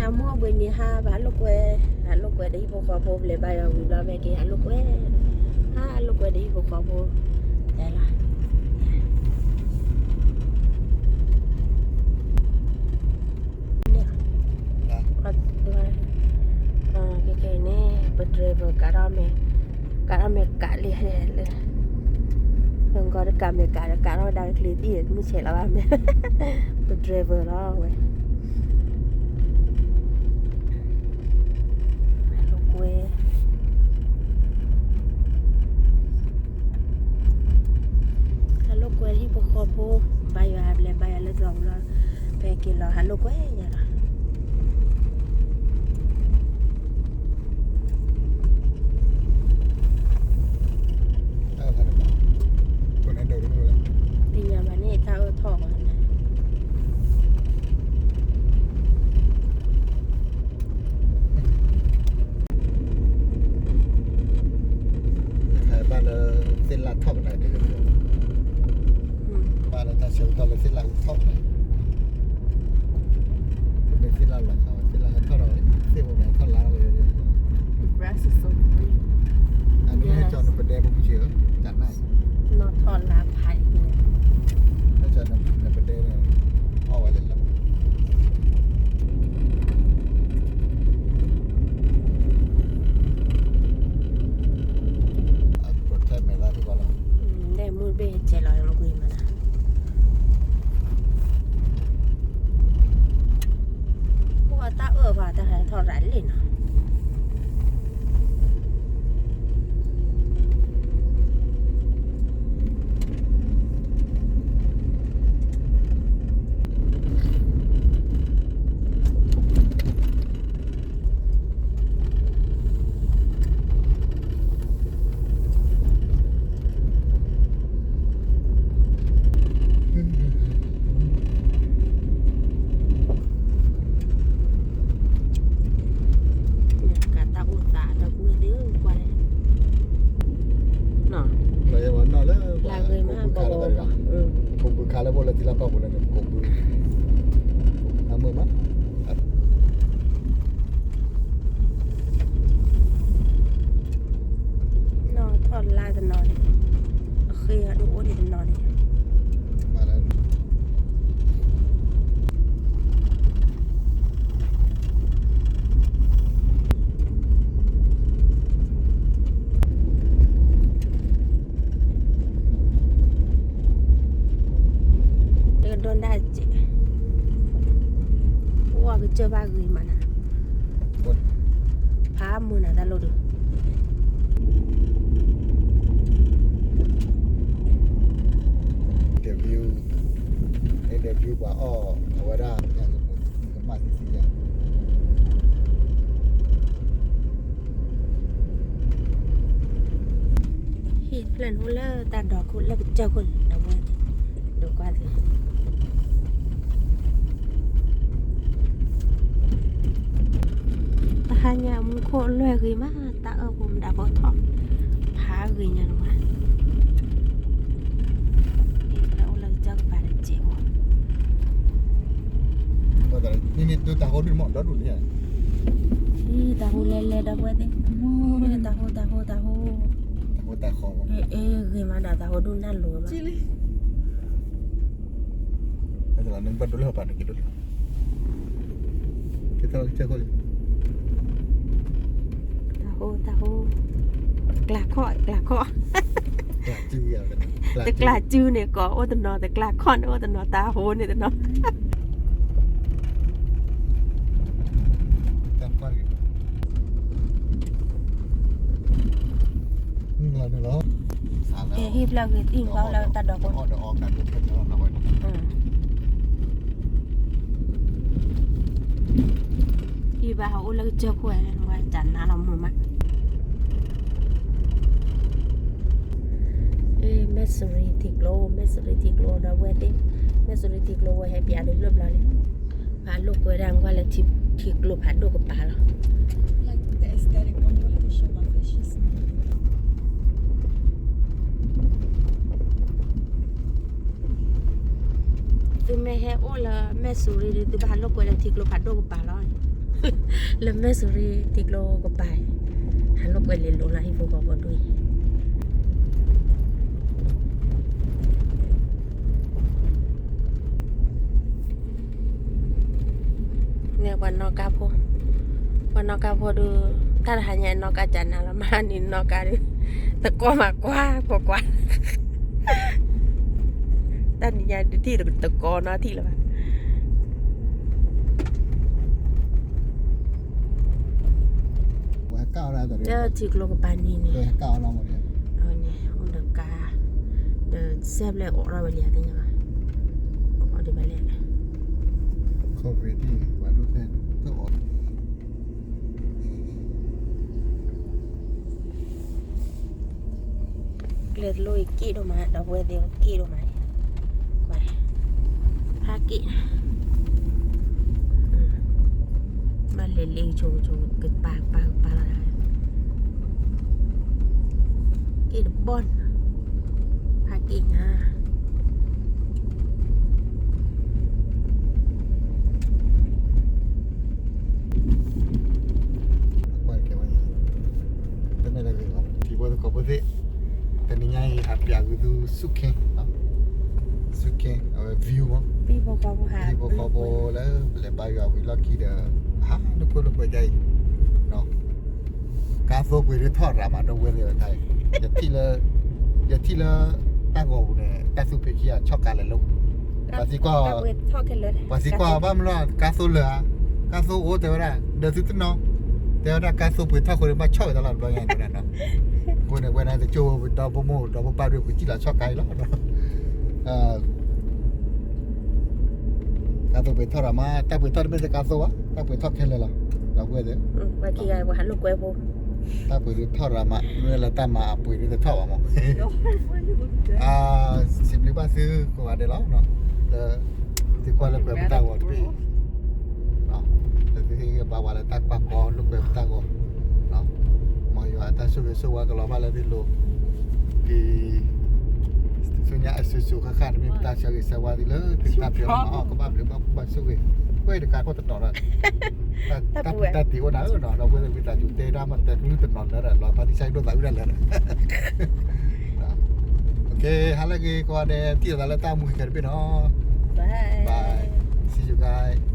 အမိၢ်အဘှံးနံၤဟါ ဘၣ်လိာ်ကွဲ, ဟးလိာ်ကွဲဒီးဟံၣ်ဖိဃီဖိ ဘျဲၣ်ဘါယွၤဝံၤဘျီ မ့ၢ်က့ၤဟးလိာ်ကွဲ, ဟးလိာ်ကွဲဒီးဟံၣ်ဖိဃီဖိ, တဲလီၤ. န့ၣ်, ကဲကဲန့ၣ် ပ driver ကးထီၣ်မ့ၢ်, ကးထီၣ်မ့ၢ်ကးလံဟဲလၢ ပကီတကးမ့ၢ်ကးဒီး ကးထီၣ်ဝဲဒၣ်တချံသံၣ် မုၢ်ဆဲးလီၤဘၣ်မ့ၢ်, ပ driver လီၤဝဲ. လိာ်ကွဲ, ဟးလိာ်ကွဲဟံၣ်ဖိဃီဖိ, ဘါယွၤဘျဲၣ်ဘါယွၤလၢသီပူၤလီၤ, ဖဲက့ၤလီၤဟးလိာ်ကွဲယၤလီၤ. သ့ၣ်ညါဘၣ်န့ၣ် တၢ်အၢၣ်ထီၣ်ဘၣ်န့ၣ် တခါဘၣ်လၢသ့ၣ်လၣ်ထီၣ်ကဒါက့ၤ, ဘၣ်လၢတၢ်ဆၢကတီၢ်လၢသ့ၣ်လၣ်ထီၣ်ကဒါ, မ့ၢ်သ့ၣ်လၣ်လီၤခါ သ့ၣ်လၣ်ဟဲထီၣ်ဒီး သ့ၣ်အိၣ်န့ၣ်ထီၣ်လါ, အန့ၣ်ဟဲကၠီနပဒဲပူၤက့ၤဧၢ, ကနၣ်, နီၢ်ထီၣ်လါဖးအံၤ, ဟဲကၠီနပဒဲန့ၣ် အီၣ်ဝဲလဲၣ်လီၤ. အကပၤထဲမဲာ်သၣ်ဒံးကီလီၤ, ဒဲမုၢ်ဘ့ၣ်ကဲလီၤမကွံမးနၤ, အိၣ်တၢ်အၢၣ်ဘၣ်တၢ်ဟဲထီၣ်ရၤလံနီၤ. ကတၢ်အိၣ်သးဒီပုၢ်ဝဲၢ်သ့ၣ်ဧၢ, ကွၢ်, လၢဂ့ၤမး ကိးဘီ, ကိးဘုခါလၢပှဲၤလၢထံလၢကီၢ်ပူၤလၢန့ၣ် ကိးဘု, အမုာ်မး နီၢ်ထီၣ်လါတနီၤန့ၣ်, အဃ့အဒိၣ်အိၣ်ဒံးတနီၤန့ၣ်, တကဒိးဒၣ်စဲး, အိၣ်ကစၢၢ်ဘၣ်ဂ့ၤမးနၤ, ဖးမုာ်နၤတၢ်လိၣ်ဒီး interview, interview ပှၤအီၣ်အဝဲဒၣ် ကမၣ်သံသံယၤ ဟံၣ်တဖျၢၣ်န့ၣ်အိၣ်လၢတၢ်ဒိးခိၣ်လၢကစၢၢ်ခိၣ်န့ၣ် ဒီပုၢ်ဝဲၢ်သ့ၣ်, ဒိးကွၢ်သ့ၣ်, တဟါညါမူခိၣ်လွဲၢ်ဂ့ၤမး တၢ်အၢၣ်ဖိမတၤဖိထီၣ်, ဖးဂ့ၤညါလီၤဝဲ, ဟံၣ်တဖျၢၣ်အိၣ်လၢကစၢၢ်ကပၤန့ၣ်စဲးအိၣ်, န့ၣ်န့ၣ် တၢ်ဟိဒုၣ်မး ဒီဒူၣ်န့ၣ်, တၢ်ဟိလဲၤလဲၤ ဒီပုၢ်ဝဲၢ်သ့ၣ်, တၢ်ဟိ တၢ်ဟိ တၢ်ဟိ, တၢ်ဟိတၢ်ဃီ, အ့ ဂ့ၤမးဒီး တၢ်ဟိဒုၣ်နၢ်လိၤမး, နဘၣ်ဒိလၢဟီပာ်န့ၣ်က့ၤဒိလီၤ, ကဲထီၣ်ကစၢၢ်ခိၣ်လံ, တၢ်ဟိ တၢ်ဟိ, တကျးခီၣ် တကျးခီၣ်, တကျးစုန့ၣ် ကိးအိၣ်တနီၤ, တကျးခီၣ်န့ၣ်အိၣ်တနီၤ, တၢ်ဟိန့ၣ်တနီၤ. ဟံၣ်ဖျၢၣ်ဂ့ၤ ဟံၣ်ဖျၢၣ်လၢတၢ်ဒိးခိၣ်, ဟံၣ်ဘၣ်ဟးအိၣ်လၢကစၢၢ်ခိၣ်ဝဲ တၢ်နါလီၤမုာ်မး. အ့ မဲၢ်စရံထံကျိ, မဲၢ်စရံထံကျိ ဒီပုၢ်ဝဲၢ်သ့ၣ်, မဲၢ်စရံထံကျိဝဲဟဲပၠးလၢလၢၢ်ဘျီလံ, ဖးလိာ်ကွဲဒၣ်ကွၢ်လၢထံကျိဖးဒိၣ်ကပၤလီၤ. သုမ့ၢ်ဟဲအိၣ်လၢမဲၢ်စရံဒီး သုဘၣ်ဟးလိာ်ကွဲလၢထံကျိဖးဒိၣ်ကပၤလီၤ. လၢမဲၢ်စူရံထံကျိကပၤ, ဟးလိာ်ကွဲလဲၤလိၤလၢဟံၣ်ဖိဃီဖိဒ်အံၤ, န့ၣ်ပှၤနီၣ်ကါဖိ, ပှၤနီၣ်ကါဖိဒုး, တၢ်တဟါညါနီၣ်ကါကနၤလီၤ မဟါနံၤနီၣ်ကါဒုး, သကိးမၤကွၢ်ကွၢ်ကွၢ်, တၢ်နံၤညါဒုးထံၣ်သကိးနီထံၣ်လၢၤဘၣ်. လၢထံကျိကပၤနံၤန့ၣ်, န့ၣ်အိၣ်ဒီးကါ, ဒီးစဲဘျဲၣ်အိးထီၣ်ဝဲလံသ့ၣ်ညါဘၣ်, အိၣ်ဒံးဘၣ်လဲၣ်. ကျဲတလိၣ်အံၤက့ၣ်ဒိၣ်မး ဒီပုၢ်ဝဲၢ်သ့ၣ်က့ၣ်ဒိၣ်မး, ဖးက့ၣ်, ဘၣ်လဲၤလ့ကဆိကဆိ ကပၤကပၤကပၤလီၤ, က့ၣ်တဘီၣ်, ဖးက့ၣ်ညါ. ထံဖိသကိးဖိသ့ၣ်, တနံၤညါအံၤ ဟးပျးဂ့ၤသုဆူၣ်ခ့, ဆူၣ်ခ့ အဝဲ view မး, ဟံၣ်ဖိဃီဖိလၢပလဲၤဘါယွၤဝံၤလီၢ်ခံဒီး, ဟးနုာ်ခိၣ်လၢပှဲၤဒ်အံၤ, ကါသိပှ့ၤဒုးထီၣ်ရၤမး ဒီပုၢ်ဝဲၢ်သ့ၣ်တခါအံၤ, ယထံၣ်လၢ, ယထံၣ်လၢတၢ်ဂီၤပူၤန့ၣ် တၢ်သူၣ်ဖှံခံဂၤဆီၣ်ကါလဲၤလိာ်, ပှၤသံကွၢ်, ပှၤသံကွၢ်ဘၣ်မနုၤ ကါသိလၢာ်ဧါ, ကါသိအိၣ်တဲဝဲဒၣ် ဒီးသုတနီၤ, တဲဝဲဒၣ်ကါသိပှ့ၤထီၣ်ဃိန့ၣ် ဘၣ်ဆီၣ်ဝဲတၢ်လီၤတဘျီညါန့ၣ်, အဃိန့ၣ် ဝဲဒၣ်တကၠိၢ်ဒီဖိမိၢ်ဒီဖိပၢ်ဒုး ပကစံၣ်လီၤဆီၣ်ကါအံၤလီၤ. ကါသိပှ့ၤထီၣ်ရၤမး တၢ်ပှ့ၤထီၣ်တမ့ၢ်ထဲကါသိဘၣ် တၢ်ပှ့ၤထီၣ်ခဲလၢာ်လီၤ, ဒီပုၢ်ဝဲၢ်သ့ၣ်, တၢ်ပှ့ၤဒုးထီၣ်ရၤမး မ့ၢ်လၢတၢ်မၤအပှ့ၤဒုးတထီၣ်ဘၣ်မး, စံးဘျုးဘၣ်သုကိးဂၤဒဲးလီၤ, လၢ, သုကွၢ်လိာ်ကွဲပတၢ်ဂီၤတဘ့ၣ် လၢသုဟ့ၣ်ဂံၢ်ဘါဝဲလၢတၢ်ကွၢ်ကီလိာ်ကွဲပတၢ်ဂီၤ, မ်ယွၤအတၢ်ဆိၣ်ဂ့ၤဆိၣ်ဝါကလီၤဘၣ်လၢသုလိၤ, ဒ်ဆူညါအစိၤစိၤဃၣ်ဃၣ်တမ့ၢ်ပတၢ်ဆၢဂ့ၤဆၢဝါသုလၢသုတၢ်ဖျဲးမး ကဘၣ်ဘျုးဘၣ်ဖှိၣ်ဘၣ်ဆိၣ်ဂ့ၤ, ကွဲတကးကီၢ်တတီၤဒီး, တၢ်ပူၤတၢ်တံၤအိၣ်နၤဧၢနီၤ ဒီပုၢ်ဝဲၢ်သ့ၣ်ဝံသးစူၤတဲတၢ်မၤတၢ်ကလုၢ်တနီၤလၢဒီး လီၤဖးသံဆါဒိၣ်သးဝံဒၣ်လၢဒီး ဟါလၢအဂ့ၤကိးဂၤဒဲး ထံၣ်လိာ်သးလၢတၢ်မူခံခဲတဘ့ၣ်နီၤ, bye, see you guys.